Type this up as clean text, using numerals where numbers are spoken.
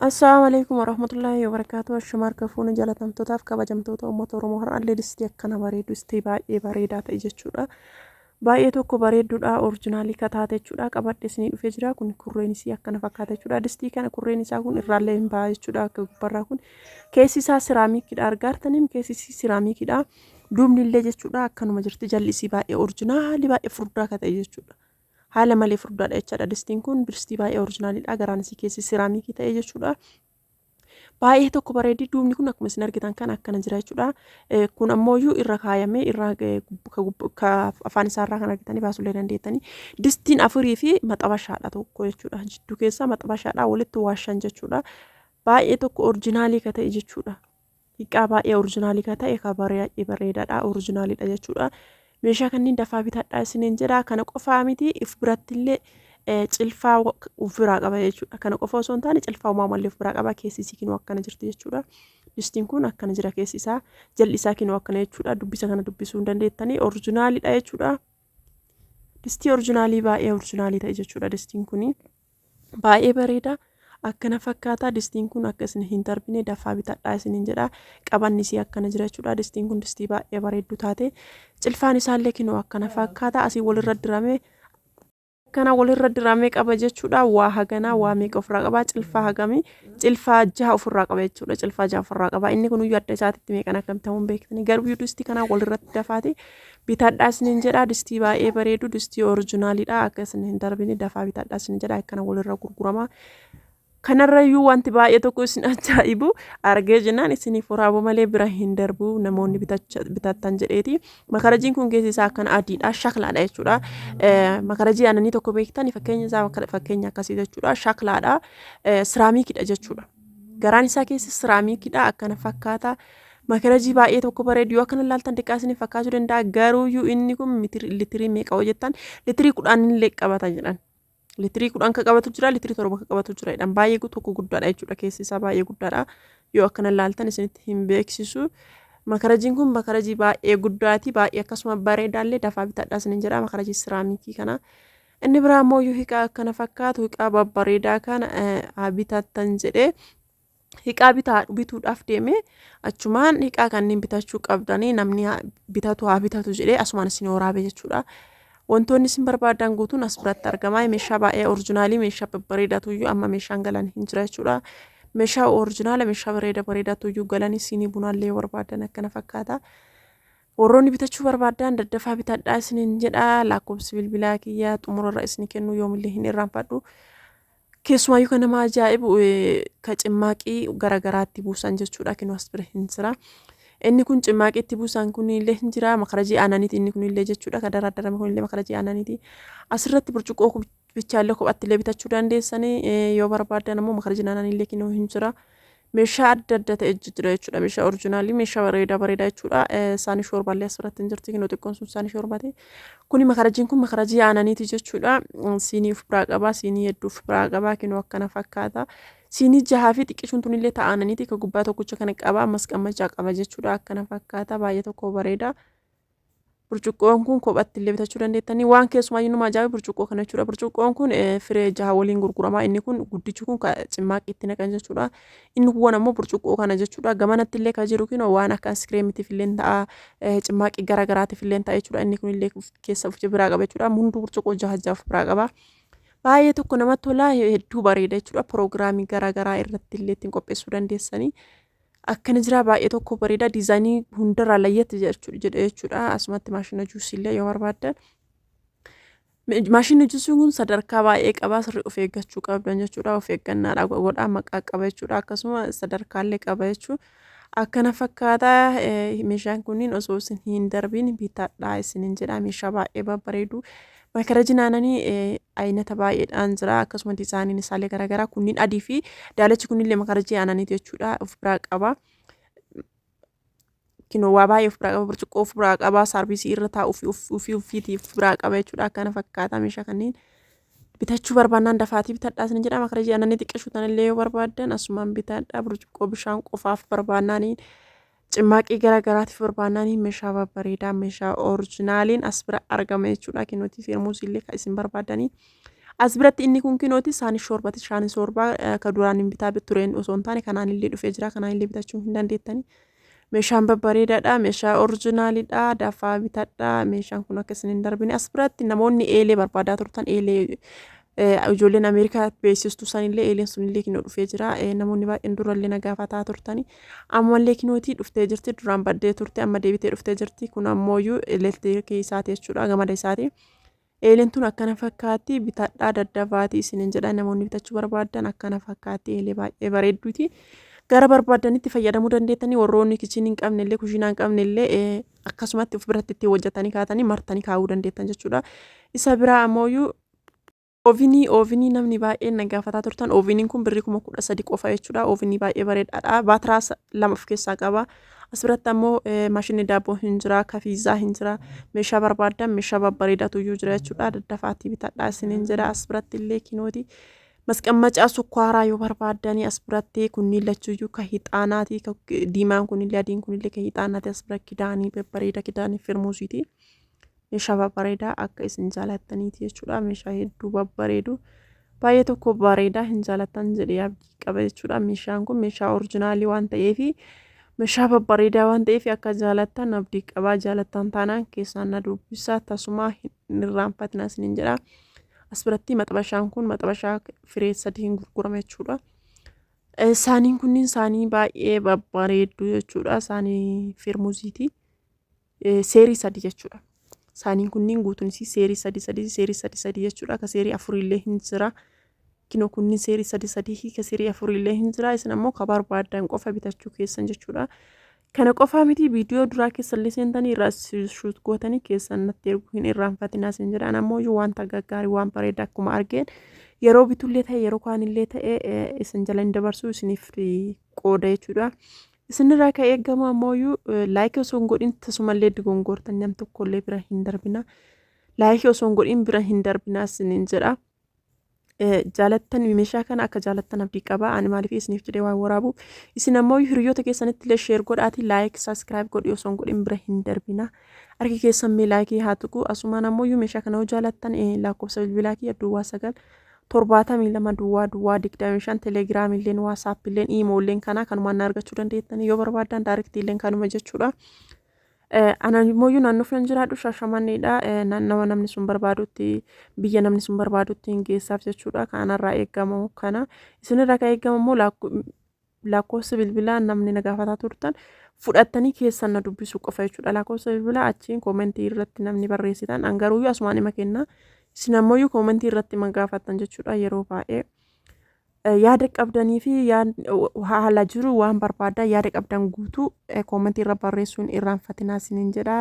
Assalaamu alaikum warahmatullaahi wabarakaatuh. Ashuma harka fuune jaalatamtootaaf kabajamtoota uummata Oromoo har'allee distii akkana bareedu distii baay'ee bareedaa ta'e jechuudha. Baay'ee tokko bareedduudha orjinaalii ka taate jechuudha. Qabadhe isinii dhufee jira kun kurreen isii akkana fakkaata jechuudha. Distii kana kurreen isaa kun irraallee hin ba'a jechuudha. Akka gubbarraa kun keessi isaa siraamikiidha argaartaniim keessi isii siraamikiidha. Duubni illee jechuudha akkanuma jirti jalli isii baay'ee orjinaalii baay'ee furdaa ka ta'e jechuudha. Haala malee furdaadha jechaadha. Distiin kun distii baay'ee orjinaalidha. Garaan isii keessi siraamikii ta'e jechuudha. Baay'ee tokko bareedi. Duubni kun akkuma isin argitan kan akkana jira jechuudha. Kun ammoo irra kaayamee irra afaan isaarraa kan argitanii baasuullee dandeettanii. Distiin afurii fi maxabashaadha tokko jechuudha. Jidduu keessaa maxabashaadha walitti waashan jechuudha. Baay'ee tokko orjinaalii ka ta'e jechuudha. Hiqaa baay'ee orjinaalii ka ta'e ka baay'ee bareedaadha orjinaaliidha jechuudha. Meeshaa kanneen dafaa bitadhaa isiniin jedha. Kana qofaa miti if birattillee cilfaa of biraa qaba jechuudha. Kana qofa osoo hin taane cilfaa uumamallee of biraa qaba. Keessi isii kinoo akkana jirti jechuudha. Distiin kun akkana jira keessi isaa. Jalli isaa kinoo akkana jechuudha. Dubbisa kana dubbisuu hin dandeettanii orjinaaliidha jechuudha. Distii orjinaalii baay'ee orjinaalii ta'e jechuudha distiin kuni. Baay'ee bareeda. Akkana fakkaata distiin kun akka isin hin darbine dafaa bitadhaa isiniin jedha. Qabanni isii akkana jira jechuudha. Distiin kun distii baay'ee bareeddu taate. Cilfaan isaallee kinoo akkana fakkaata. Asii walirra diramee akkana walirra diramee qaba jechuudha. Waa haganaa waa meeqa ofirraa qaba? Cilfaa hagamii? Cilfaa jaha ofirraa qaba jechuudha. Cilfaa jaha ofirraa qaba. Inni kun iyyuu adda isaatitti meeqan akka bitamu hin beektani. Garuu distii kanaa walirratti dafaati bitadhaa isiniin jedha. Distii baay'ee bareedu distii orijinaaliidha. Akka isin hin darbine dafaa bitadhaa isiniin jedha. Akkana walirra gurgurama. Kanarrayyuu wanti baay'ee tokko isin ajaa'ibu argee jennaan isiniif waraabuu malee bira hin darbu namoonni bitattan jedheeti. Makarajiin kun keessi isaa akkana adiidha shaklaadha jechuudha. Makarajii aannanii tokko beektan fakkeenya isaa fakkeenya akkasii jechuudha. Shaklaadha. Siraamiikidha jechuudha. Garaan isaa keessi siraamiikidha akkana fakkaata. Makarajii baay'ee tokko bareedu yoo akkana ilaaltan xiqqaa isiniif fakkaachuu danda'a. Garuuyyuu inni kun litirii meeqa hoo jettan litirii 10 illee qabata jedhan. Litirii 10 ka qabatu jira, litirii 7 ka qabatu jira jedhan. Baay'ee tokko guddaadha jechuudha. Keessi isaa baay'ee guddaadha. Yoo akkana ilaaltan isinitti hin beeksisu. Makarajiin kun makarajii baay'ee guddaati. Baay'ee akkasuma bareedaallee dafaa bitadhaa isiniin jedha. Makarajii siraamikii kana. Inni biraa immoo hiqaa akkana fakkaatu hiqaa babbareedaa kana haa bitattan jedhee hiqaa bitaa bituudhaaf deeme achumaan hiqaa kanneen bitachuu qabdanii namni bitatu haa bitatu jedhee asumaan isin waraabe jechuudha. Wantoonni isin barbaadan guutuun as biratti argama. Meeshaa baay'ee orijinaalii meeshaa babbareedaatu iyyuu amma meeshaan galan hin jira jechuudha. Meeshaa orijinaala meeshaa bareeda bareedaatu iyyuu galanii siinii bunaallee yoo barbaadan akkana fakkaata. Warroonni bitachuu barbaadan daddafaa bitadhaa isiniin jedha. Lakkoofsi bilbilaa kiyya xumurarra isin kennu yoomillee hin irraanfadhu. Keessumaayyuu kan nama ajaa'ibu ka cimmaaqii garagaraatti buusan jechuudha. Kinoo as bira hin jira. Inni kun cimmaaqii itti buusan kun illee hin jira. Makarajii aananiiti inni kun illee jechuudha. Ka daraaddarame kun illee makarajii aananiiti. Asirratti burcuqqoo bichaallee kophatti illee bitachuu dandeessanii yoo barbaaddan ammoo makarajii aananii illee kinoo hin jira. Meeshaa adda adda ta'e jira jechuudha. Meeshaa orijinaalii meeshaa bareedaa bareedaa jechuudha. Saanii shoorbaallee asirratti hin jirti. Kinoo xiqqoon sun saanii shoorbaati. Kuni makarajiin kun makarajii aananiiti jechuudha. Siinii of biraa qaba. Siinii hedduu of biraa qaba. Kinoo akkana fakkaata. Siinii jahaa fi xiqqishuun tunillee ta'a aananiiti. Ka gubbaa tokkicha kana qaba. Ammas qammachaa qaba jechuudha. Akkana fakkaata. Baay'ee tokko bareeda. Burcuqqoon kun kophatti illee bitachuu dandeettanii waan keessumaayyuu nama ajaa'ibu burcuqqoo kana jechuudha. Burcuqqoon kun firee jaha waliin gurgurama. Inni kun guddichi kun cimmaaqqii itti naqan jechuudha. Inni kuwwan ammoo burcuqqoo kana jechuudha. Gamanatti illee kan jiru kun waan akka askireemitiif illee ta'a cimmaaqqii gara garaatiif illee ta'a jechuudha. Inni kun illee keessa of biraa qaba jechuudha. Hunduu burcuqqoo jaha jaha of biraa qaba. Baay'ee tokko namatti tola hedduu bareeda jechuudha. Piroogiraamii gara garaa irratti illee ittiin qopheessuu dandeessanii. Akkana jira baay'ee tokko bareeda diizaayinii hundarraa layyatti jedha jechuudha. Asumatti maashina juusii illee yoo barbaaddan. Maashinni juusiin kun sadarkaa baay'ee qaba sirrii of eeggachuu qabdan jechuudha. Of eeggannaadha godhaa maqaa qaba jechuudha. Akkasuma sadarkaallee qaba jechuudha. Akkana fakkaata meeshaan kunniin osoo isin hin darbiin bitadhaa isinin jedha meeshaa baay'ee babbareedu. Makarajin aananii aynata baay'eedhaan jira akkasuma diizaayiniin isaallee garaagaraa kunniin adii fi daalachi kunillee makarajii aananiiti jechuudha of biraa qaba. Kinoo waa baay'ee of biraa qaba burcuqqoo of biraa qaba saarvisii irra taa'u ofii ofiitii of biraa qaba jechuudha akkana fakkaata meeshaa kanneen bitachuu barbaannaan dafaatii bitadhaa isin jedha makarajii aananii xiqqishuu tanallee yoo barbaaddan asumaan bitadhaa burcuqqoo bishaan qofaaf barbaannaanii Cimmaaqii gara garaatiif barbaannaanii meeshaa babbareedaa meeshaa orijinaaliin as bira argama jechuudha. Kinootii feermuusii illee kan isin barbaadanii. As biratti inni kun kinooti saanii shoorbati. Saanii shoorbaa ka duraan hin bitaa tureen osoo hin taane kanaan illee dhufee jira. Kanaan illee bitachuu hin dandeettani. Meeshaan babbareedaadha. Meeshaa originaalidha. Dafaa bitadha. Meeshaan kun akka isin hin darbine. As biratti namoonni eelee barbaadaa turtan, eelee ijoolleen Ameerikaa beeksistu sanillee, eeleen sunillee kinoo dhufee jira. Namoonni baay'een durallee na gaafataa turtani. Ammallee kinootii dhuftee jirti. Duraan baddee turte, amma deebitee dhuftee jirti. Kun ammooyyuu elektiriikii isaati jechuudha. Gamada isaati. Eeleen tun akkana fakkaatti, bitadhaa daddafaatii isinin jedha. Namoonni bitachuu barbaadan, akkana fakkaatti, eelee baay'ee bareedduuti. Gara barbaadanitti fayyadamuu dandeettanii, warroonni kitchen hin qabne illee, kushiinaa hin qabne illee, akkasumatti of biratti itti hojjetanii kaatanii martanii kaa'uu dandeettan jechuudha. Isa biraa ammooyyuu ovenii, ovenii namni baay'een na gaafataa turtan, oveniin kun birrii 13,000 qofa jechuudha. Ovenii baay'ee bareedaadha. Baatiraa lama of keessaa qaba. As biratti ammoo maashinni daabboo hin jira, kafiizaa hin jira. Meeshaa barbaaddan meeshaa babbareedaatu iyyuu jira jechuudha. Daddafaatii bitadhaa isiniin jedha. As biratti illee kinooti. Masqammacaa sukkaaraa yoo barbaaddanii, as biratti kunniin lachuuyyuu ka hixaanaati. Diimaan kunillee adiin kunillee ka hixaanaati. As bira kidaanii babbareeda, kidaanii firmuusiiti. Meeshaa babbareedaa akka isin jaalattaniiti jechuudha. Meeshaa hedduu babbareedu. Baay'ee tokko bareedaa, hin jaalattan jedhee abdii qaba jechuudha. Meeshaan kun meeshaa originaalii waan ta'eefi, meeshaa babbareedaa waan ta'eef, akka jaalattan abdii qabaa. Jaalattan taanaan keessaan na dubbisaa, tasuma hin irraanfatina isiniin jedha. As biratti maxabashaan kun maxabashaa firee sadiin gurgurama jechuudha. Saaniin kunniin saanii baay'ee babbareedduu jechuudha. Saanii firmuziiti. Seerii sadi jechuudha. Saaniin kunniin guutuun isii seerii sadi sadi, seerii sadi sadi jechuudha. Ka seerii afurillee hin jira. Kinoo kunniin seerii sadi sadii, ka seerii afurillee hin jira. Isin ammoo ka barbaaddan qofa bitachuu keessan jechuudha. Kana qofaa miti, viidiyoo duraa keessallee seentanii irraa shoot gootanii keessan natti erguu hin irraanfatinaa isin jedhaan. Ammoo wanta gaggaarii, waan bareedaa akkuma argeen, yeroo bitullee ta'e yeroo kaanillee ta'e, isin jala hin dabarsu, isiniif qooda jechuudha. Isinirraa kan eegamu ammoo like osoo hin godhin tasumallee dogongortan nam tokkollee bira hin darbina. Like osoo hin godhin bira hin darbina isiniin jedha. Jaalattan meeshaa kana akka jaalattan abdii qaba. Ani maaliif isiniif jedhee waan waraabuuf. Isin ammoo hiriyoota keessanitti illee share godhaati, like, subscribe godhi osoo hin godhin bira hin darbina. Harki keessan mee likeii haa tuqu. Asumaan ammoo meeshaa kana yoo jaalattan, lakkoofsa bilbilaa kiyya 09 72 00 25, Telegramilleen, WhatsAppilleen, IMOlleen kana kanumaan na argachuu dandeettanii, yoo barbaadan directiilleen kanuma jechuudha. Ana immoo naannoo kan jiraadhu Shaashamanneedha. Naannawa namni sun barbaadutti, biyya namni sun barbaadutti hin geessaaf jechuudha. Kanarraa eegamu kana. Isinirraa kan eegamu immoo lakkoofsa bilbilaa namni na gaafataa turtan fudhattanii keessan na dubbisuu qofa jechuudha. Lakkoofsa bilbilaa achiin commentii irratti namni barreessitan, an garuu asumaan hima kenna. Isin ammoo commentii irratti ma gaafattan jechuudha yeroo baay'ee. Yaada qabdanii fi haala jiru waan barbaadan, yaada qabdan guutuu commentii irra barreessuun irraanfatinaa isiniin jedha.